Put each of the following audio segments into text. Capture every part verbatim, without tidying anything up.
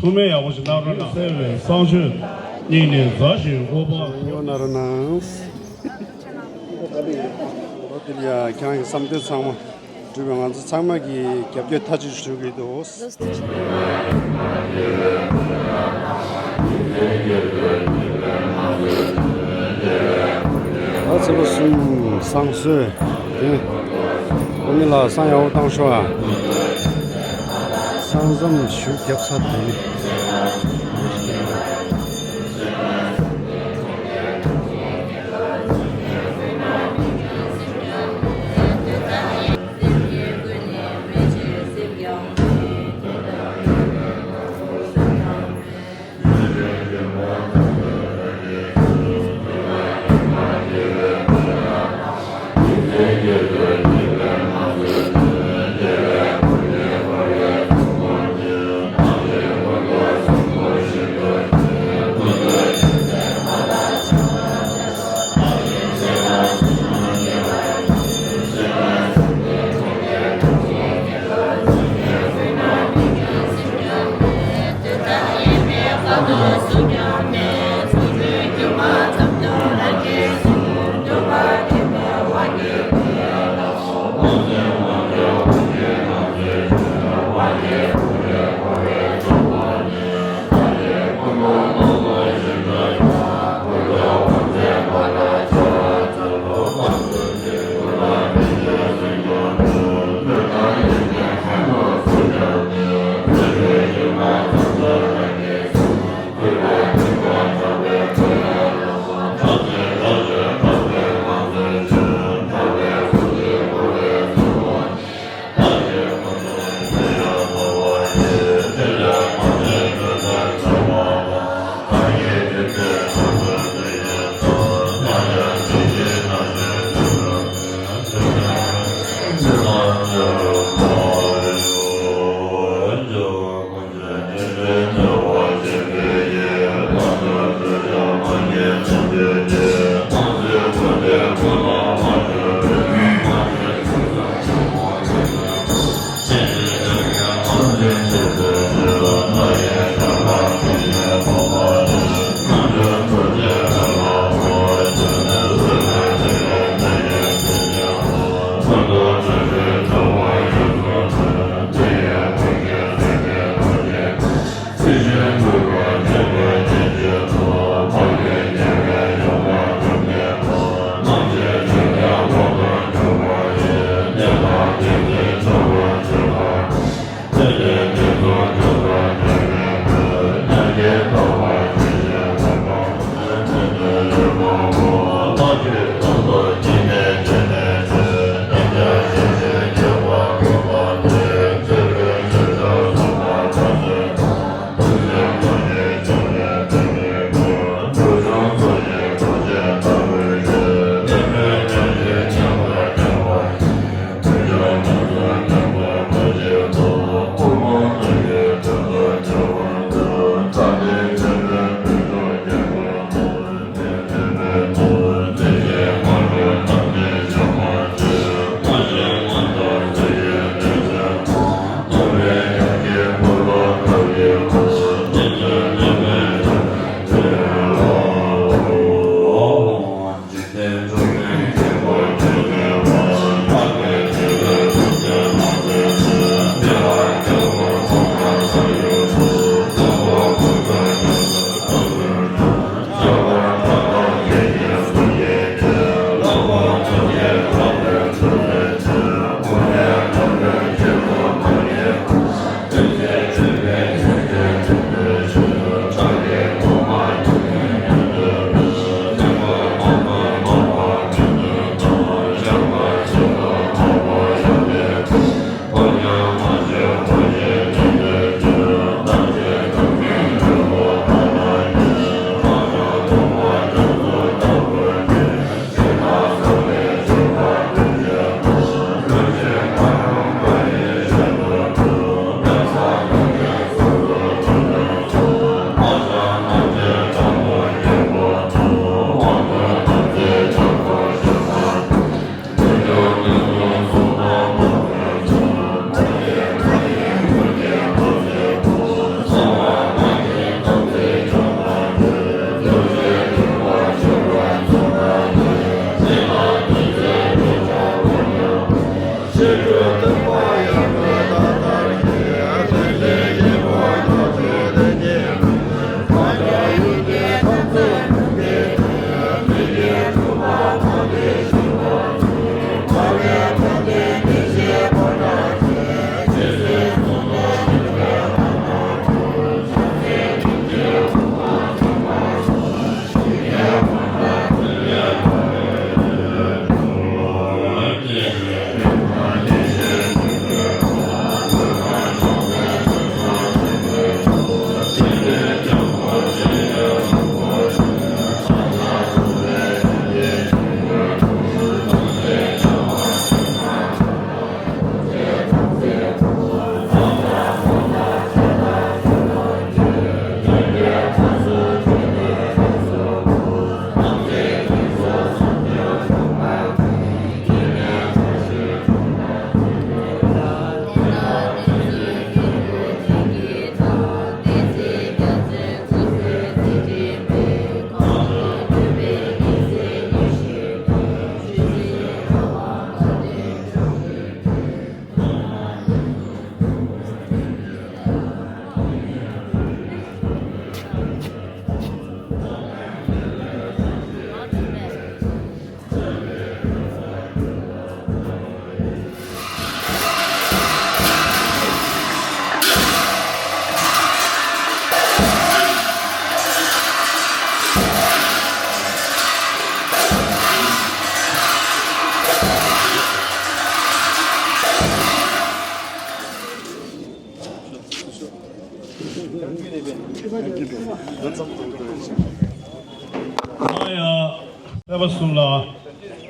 ཐུགས་སྨོན་ཡག་པོ་ཞིག་གནང་རོགས་གནང་། གསལ་བའི་བསང་མཆོད་སྙིང་ནས་མཛའ་ཞིང་དབུ་འཕང་། ཡོང་ན་རོགས་གནང་། ལོ་དེ་ལ་ཡ་ཁྱེད་རང་གི་བསམ་དོན་ཚང་མ་འགྲུབ་པའི་ང་ཚོ་ཚང་མ་གི་རྒྱབ་སྐྱོར་མཐའ་གཅིག་ཞུ་གི་འདུག། ད་ཚེས་པ་གསུམ་བསང་གསོལ་དེ་ཨ་ནི་ལ་བསང་ཡག་པོ་བཏང་ཤོག་ཨ། བསང་མཚམས་ཞུ་རྒྱབ་ས་དེ་ནི། ཚེས་པ་གསུམ་ལ་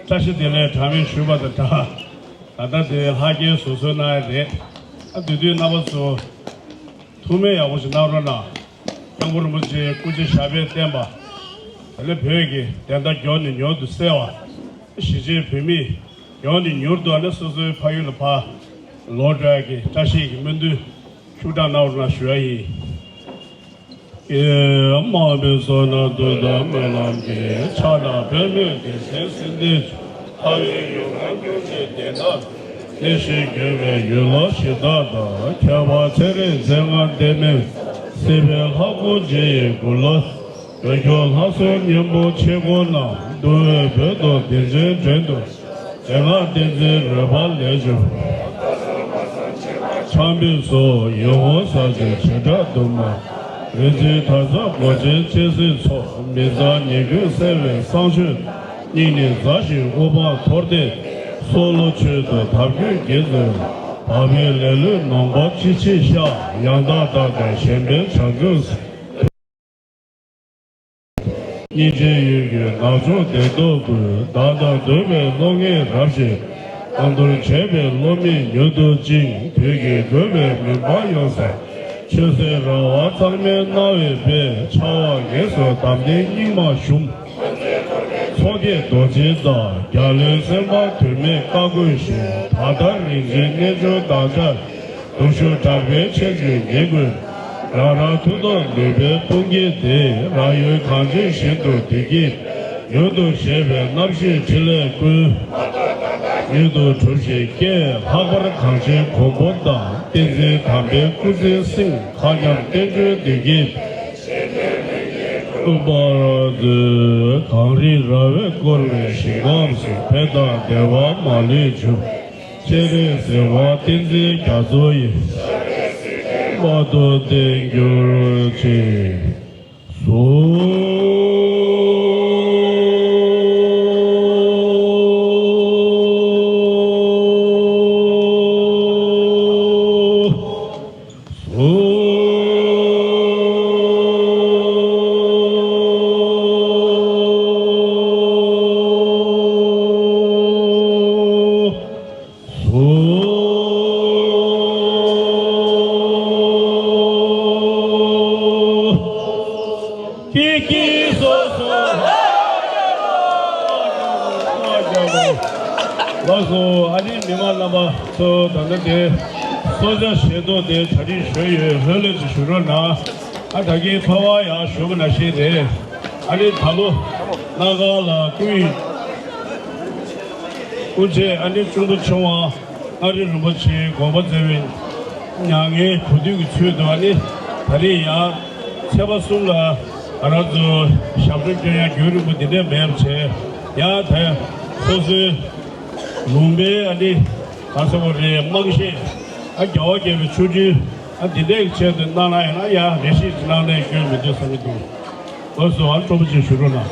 བཀྲ་ཤིས་བདེ་ལེགས་གྲངས་མེད་ཞུས་པ་དང་སྦྲགས། ད་ལྟ་དེ་ལྷ་རྒྱལ་བཟོ་སྲོལ་གནང་ཡ་རེད། ཨ་དེ་དུས་རྣམ་པ་ཚོ་ཐུགས་སྨོན་ཡག་པོ་ཞིག་གནང་རོགས་གནང་། སྐྱབས་མགོན་རིན་པོ་ཆེ་སྐུ་ཚེ་ཞབས་པད་བརྟན་པ། ད་ལྟ་བོད་ཀྱི་བདེན་མཐའ་མགྱོགས་ནས་མྱུར་དུ་གསལ་བ། གཞིས་བྱེས་བོད་མི་མགྱོགས་ནས་མྱུར་དུ་ཨ་ནི་སོ་སོའི་ཕ་ཡུལ་ལ་ཕར་ལོག་འགྲོ་ཡ་གི་བཀྲ་ཤིས་ཀྱི་སྨོན་འདུན་ཤུགས་དྲག་གནང་རོགས་གནང་ཞུ་ཡ་ཡིན། ཀྱེ་མ་འོངས་པའི་བསོད་ནམས་མཐུ་དང་སྨོན་ལམ་གྱིས། ཕྱག་ན་པདྨོས་བརྒྱན་ཅིང་སྲིད་མཐའི་མཆོག། ལྷ་ཡི་ཡུལ་ལ་སྐྱོང་བྱེད་བདེན་མཐའ། གནས་གཞི་གྱུར་པའི་ཡུལ་ལ་གཞི་བདག་དང་། ཁྱད་པར་ཚེ་རིང་མཛད་ལྔ་ལྡན་མིན། སྲིད་པའི་ལྷ་སྐུ་རྗེ་ཡི་མགུར་ལ། འོད་སྐྱོང་ལྷ་གསོལ་སྙིང་པོ་མཆེད་དགུ་རྣམས། འདུལ་བའི་བོད་དུ་བདེ་ཆེན་བྲན་དུ། མཛད་ལྔ་བསྟན་འཛིན་རོལ་པ་ལས་བྱུང་། ཁྲ་འབེབས་སོགས་ཡིད་འོང་ཟབ་ཆོས་བྱེ་བྲག་དུ་མ། རིག་འཛིན་དར་ཟབ་མགོ་ཅན་སྤྱན་གཟིགས་མཚོ། མི་གཙང་ཉེས་ཀུན་སེལ་བའི་གསང་མཆོད། སྙིང་ནས་མཛའ་ཞིང་དབུ་འཕང་མཐོར་བསྟན། སྲོག་བླུ་མཆོད་དུ་དམ་རྒྱུད་དགེ་འདུན། འཕགས་པའི་ལེ་ལོའི་ནང་པ་ཅི་མཆིས་ཤག། ཡང་དག་དག་པའི་ཞེན་པས་བྱང་ཆུབ་སེམས། སྙིང་རྗེའི་གཡུལ་གྱི་ནག་ཕྱོགས་བདེན་སྟོབས་ཀུན། བདག་དང་འདོད་པའི་བློ་ངན་རབ་ཞི། བླང་དོར་བྱས་པའི་བློ་མིག་མྱུར་དུ་བཅིངས། དུས་ཀྱི་དགོས་པའི་མུན་པ་ཡོངས་སེལ། ཆོས་སྲིད་རང་དབང་གཙང་མའི་སྣང་བས་སྤེལ། འཆར་བ་ངེས་སུ་དམ་ལྡན་སྙིགས་མ་ཞུམ། མཚོ་སྐྱེས་རྡོ་རྗེའི་བདག་རྒྱ་ལོའི་སེམས་དཔའ་དུར་མེད་བཀའ་བསྒོས་ཤིང་། ད་ལྟ་རིག་འཛིན་རྣལ་འབྱོར་བདག་ཅག་སྡུག་ཤོས་དྲག་པའི་ཆེད་ཀྱི་ཉེས་ཀུན། རང་རང་མཐུ་སྟོབས་ནུས་པའི་དཔུང་གིས་ཏེ། རང་ཡུལ་གངས་ཅན་ཞིང་དུ་བདེ་སྐྱིད་མྱུར་དུ་བཞད་པའི་རྣམ་ཤེས་ཕྲིན་ལས་ཀུན། མྱུར་དུ་གྲུབ་ཤིང་སྐྱེས་ལྷག་པར་གངས་ཅན་གོང་བུ་དང་། བསྟན་འཛིན་དམ་པའི་སྐུ་ཚེའི་སྲིང་། མཁའ་མཉམ་བསྟན་འགྲོའི་བདེ་སྐྱིད་ལྟུང་བར་མཛོད། གངས་རིའི་ར་བས་བསྐོར་བའི་ཞིང་ཁམས་སུ། ཕན་དང་བདེ་བ་མ་ལུས་འབྱུང་། སྤྱན་རས་གཟིགས་དབང་བསྟན་འཛིན་རྒྱ་མཚོ་ཡི། དཔལ་དུ་བརྟན་གྱུར་ཅིག། གསོལ། གསོལ། གསོལ། ཀྱེ་ཀྱེ་སོ་སོ། ལགས་སོ། ཨ་ནི་མི་མང་རྣམ་པ་ཚོ་ད་ལྟ་དེ་གསོལ་ཇ་བཞེས་ཐོག་དེ་གྲ་སྒྲིག་ཞུས་ཡོད། ལྷོད་ལྷོད་ཅིག་བཞུགས་རོགས་གནང་། ཨ་ད་གིན་ཚོགས་པ་ཡང་ཞུ་བ་ནང་བཞིན་རེད། ཨ་ནི་ད་ལོ་སྣ་དཀར་ལ་སྐུ་ཡི་སྐུ་མཆེད་ཨ་ནི་གཅུང་པོ་ཆེ་བ་མངའ་རིས་རིན་པོ་ཆེའི་དགོངས་པ་མཛད་པའི་མྱ་ངན་གུས་འདུད་ཀྱི་ཚུལ་དུ། ཨ་ནི་ད་རེས་ཡང་ཚེས་པ་གསུམ་ལ་ང་རང་ཚོ་ཞབས་བྲོ་སྐྱོན་ཡ་རྒྱུན་རིང་པོ་འདི་འདྲ་མེད་པ་བྱས། ཡང་ད་སོ་སོའི་ལུང་པའི་ཨ་ནི་ག་ས་བ་རེད། དམངས་གཞས་ཨ་རྒྱལ་བ་དགྱེས་པའི་ཆོ་འཕྲུལ་ཨ་འདི་འདྲའི་ཆེད་དུ་གནང་ན་ཡང་ན་ཡང་རེ་ཞིག་གནང་ན་སྐྱོན་མི་འདུག་བསམ་གྱི་འདུག། ལགས་སོ། ཨ་སྤྲོ་པོ་ཅིག་ཞུ་རོགས་གནང་།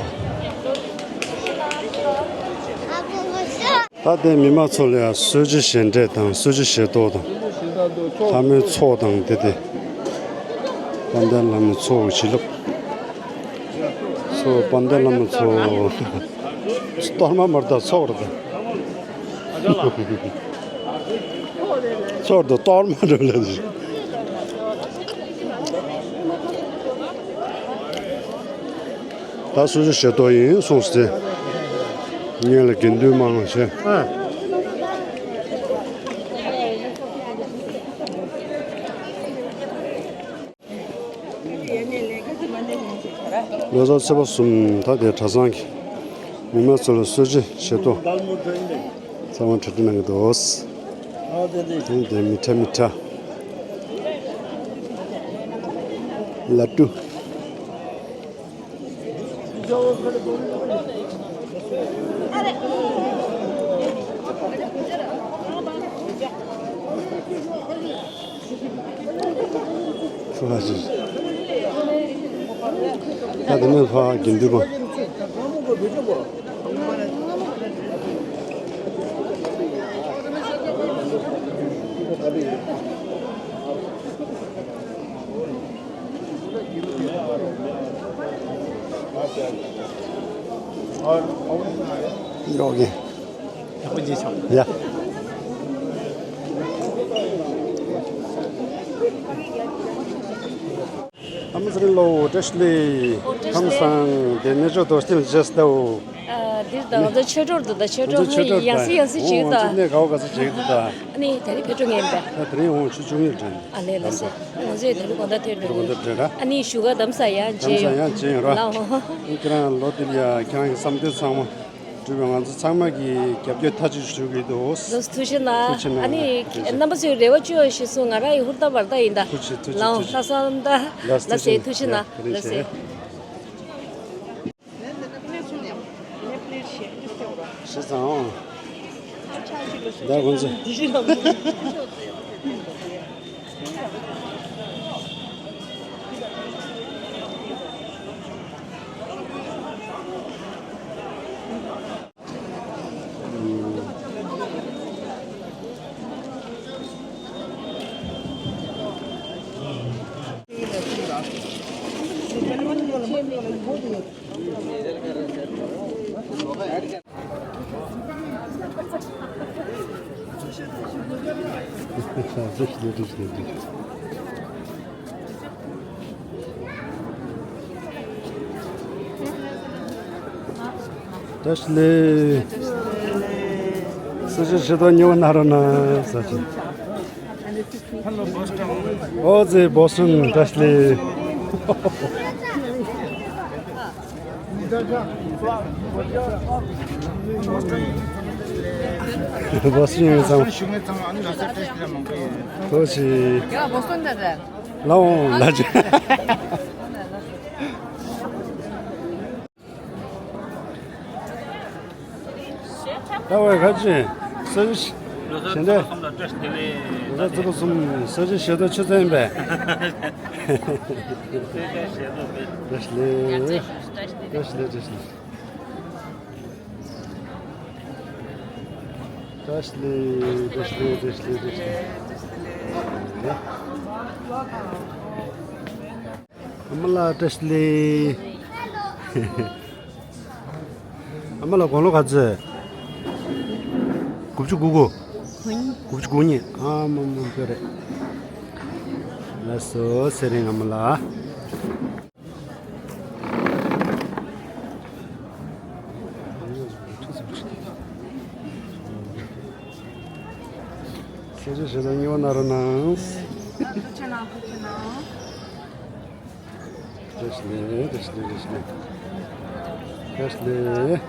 ད་ལྟའི་མི་མང་ཚོ་ལ་ཡང་གསོལ་ཇ་བཞེས་འབྲས་དང་གསོལ་ཇ་བཞེས་ཐོག་དང་། ལྷ་མོའི་ཚོགས་དང་དེ་དེ། དཔལ་ལྡན་ལྷ་མོའི་ཚོགས་བྱིན་རླབས། ཚོགས་དཔལ་ལྡན་ལྷ་མོའི་ཚོགས། གཏོར་མ་མར་དང་ཚོགས་རེད་ད། ཚོགས་དང་གཏོར་མ་འདྲ་ལ། ད་གསོལ་ཇ་བཞེས་ཐོག་ཡིན་གསུངས་ཏེ། ངེད་ལ་དགེ་འདུན་མང་ཆེ། ལོ་གསར་ཚེས་པ་གསུམ་ད་ལྟའི་གྲྭ་ཚང་གི་མི་མང་ཚོ་ལ་གསོལ་ཇ་བཞེས་ཐོག་ཚང་མ་གྲ་སྒྲིག་གནང་གི་འདུག། དེ་མི་ཁྲ་མི་ཁྲ། ལ་ཏུ། ཆུ་ལ་ཞིག། ད་དེ་ནས་ཕ་དགེ་འདུན་པ། ཡོག་གི། ཡག་པོ་བྱས་ཆོག་ཡ། ཨ་མ་ཚེ་རིང་ལོ། བཀྲ་ཤིས་བདེ་ལེགས། ཨོ། བཀྲ་ཤིས་བདེ་ལེགས། ཁམས་བཟང་། དེ་ནས་ཅོ་དོ་སྟེམ་བྱས་ད། ཨ། འདིར་ད་ང་ཚོ་ཆོས་གྲོགས་འདུག་ད་ཆོས་གྲོགས་ང་ཚོ་ཆོས་གྲོགས་ཡང་སེ་ཡང་སེ་བྱེད་ད། ཨོ། ང་ཚོ་གནས་ག་བ་ག་ས་བྱེད་འདུག་ད། ཨ་ནི་དེ་རིང་ཕེབས་འགྲོ་མཁན་པས། ད་དེ་རིང་འོང་ཆུ་ཆུང་ངེར་འགྲོ། ཨ་ལས། ལགས་སོ། ང་ཚོས་དེ་རིང་དགོང་དག་ཐེར་འགྲོ། དགོང་དག་འགྲོ་ར། ཨ་ནི་བཞུགས་སྒར་དྷ་ས་ཡང་མཇལ་ཡོང་། དྷ་ས་ཡང་མཇལ་ཡོང་ར། ལའོ། ཁྱེད་རང་ལོ་འདིར་ཡ་ཁྱེད་རང་གི་བསམ་དོན་ཚང་མ་འགྲུབ་པའི་ང་ཚོ་ཚང་མ་གི་རྒྱབ་སྐྱོར་མཐའ་གཅིག་ཞུ་གི་འདུག་ལགས་སོ། ཐུགས་རྗེ་གནང་། ཐུགས་རྗེ་གནང་། ཨ་ནི་ཐུགས་རྗེ། རྣམ་པ་ཚོས་རེ་བ་བཅོལ་ཞེས་གསུངས། ང་རང་ཡི་ཧུར་ཐག་བར་ཐག་ཡིན་ད། ཐུགས་རྗེ་ཆེ། ཐུགས་རྗེ། ལའོ། ཐུགས་རྗེ། ལྷག་བསམ་ད། ལགས་སོ། ལགས་སོ། ཐུགས་རྗེ་གནང་། ལགས་སོ། བྱས་ཙང་། ད་ཁོང་ཚོ། བཀྲ་ཤིས་བདེ་ལེགས། གསོལ་ཇ་མཆོད་དོ་མཉེས་པོ་གནང་རོགས་གནང་། ཟ་ཅིག་ཨོ་ཙི་བོ་སུན་བཀྲ་ཤིས་བདེ་ལེགས། བོ་སུན་ཡོད་ཙང་། ཐུགས་རྗེ་ཆེ། ལའོ་ལ་ཅི། ད་བས་ཁ་ཅིག་གསོལ་ཇ་ཞལ་འདེབས། ལོ་གསར་ཚེས་པ་གསུམ་ལ་བཀྲ་ཤིས་བདེ་ལེགས། ལོ་གསར་ཚེས་པ་གསུམ་གསོལ་ཇ་བཞེས་དོ་ཆུ་ཚན་པས། གསོལ་ཇ་བཞེས་དོ་པས། བཀྲ་ཤིས་བདེ་ལེགས། བཀྲ་ཤིས་བདེ་ལེགས། བཀྲ་ཤིས་བདེ་ལེགས། བཀྲ་ཤིས་བདེ་ལེགས། བཀྲ་ཤིས་བདེ་ལེགས། བཀྲ་ཤིས་བདེ་ལེགས། ཨ་མ་ལགས་བཀྲ་ཤིས་བདེ་ལེགས། ཨ་མ་ལགས་དགུང་ལོ་ག་ཚོད། དགུ་བཅུ་གོ་དགུ། དགུ་བཅུ་གོ་གཉིས། ཨ་མ་མ་དཔེ་རེད། ལགས་སོ་ཚེ་རིང་ཨ་མ་ལགས། གསོལ་ཇ་བཞེས་དོ་མཉེས་པོ་གནང་རོགས་གནང་། ཐུགས་རྗེ་གནང་། ཐུགས་རྗེ་གནང་། བཀྲ་ཤིས་བདེ་ལེགས། བཀྲ་ཤིས་བདེ་ལེགས། བཀྲ་ཤིས་བདེ་ལེགས།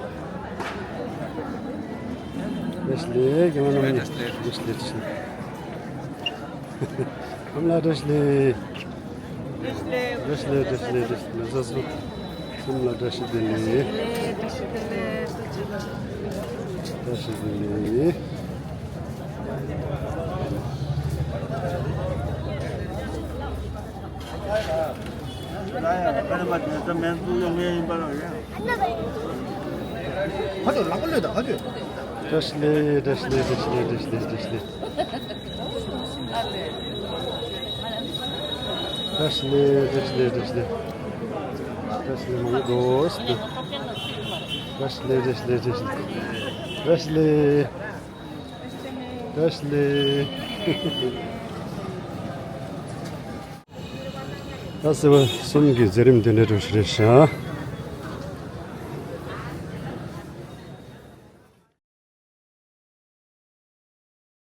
བཀྲ་ཤིས་བདེ་ལེགས། རྒན་མོ་རྣམ་གཉིས་བཀྲ་ཤིས་བདེ་ལེགས། བཀྲ་ཤིས་བདེ་ལེགས། ཨ་མ་ལགས་བཀྲ་ཤིས་བདེ་ལེགས། བཀྲ་ཤིས་བདེ་ལེགས། བཀྲ་ཤིས་བདེ་ལེགས། ལགས་སོ། གསུམ་ལ་བཀྲ་ཤིས་བདེ་ལེགས། བཀྲ་ཤིས་བདེ་ལེགས། བཀྲ་ཤིས་བདེ་ལེགས། བཀྲ་ཤིས་བདེ་ལེགས། བཀྲ་ཤིས་བདེ་ལེགས། བཀྲ་ཤིས་བདེ་ལེགས། བཀྲ་ཤིས་བདེ་ལེགས། བཀྲ་ཤིས་བདེ་ལེགས། བཀྲ་ཤིས་བདེ་ལེགས། བཀྲ་ཤིས་བདེ་ལེགས། བཀྲ་ཤིས་བདེ་ལེགས། མང་པོ་འདུག་བཀྲ་ཤིས་བདེ་ལེགས། བཀྲ་ཤིས་བདེ་ལེགས། བཀྲ་ཤིས་བདེ་ལེགས། བཀྲ་ཤིས་བདེ་ལེགས། བཀྲ་ཤིས་བདེ་ལེགས། ད་སྲིད་པ་གསུམ་གྱི་མཛད་རིམ་དེ་འདྲ་འགྲོ་བཞིན་རེད་ཤག